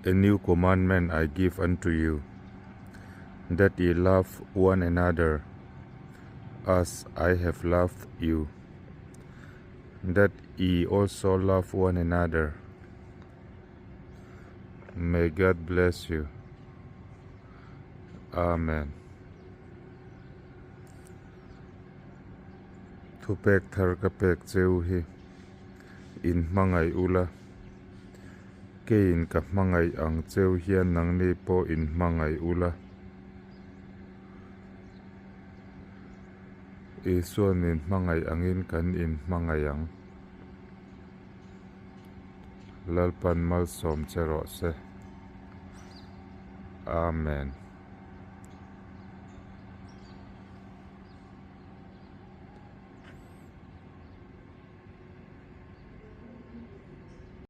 A new commandment I give unto you, that ye love one another as I have loved you, that ye also love one another. May God bless you. Amen. Thupek thar ka pek cheu hi in hmangaih ula. Keiin ka hmangaih ang cheu hian nangni pawh in hmangaih ula. Isuan min hmangaih angin kan in hmangaih ang. Lalpan malsawm che rawh se. Amen.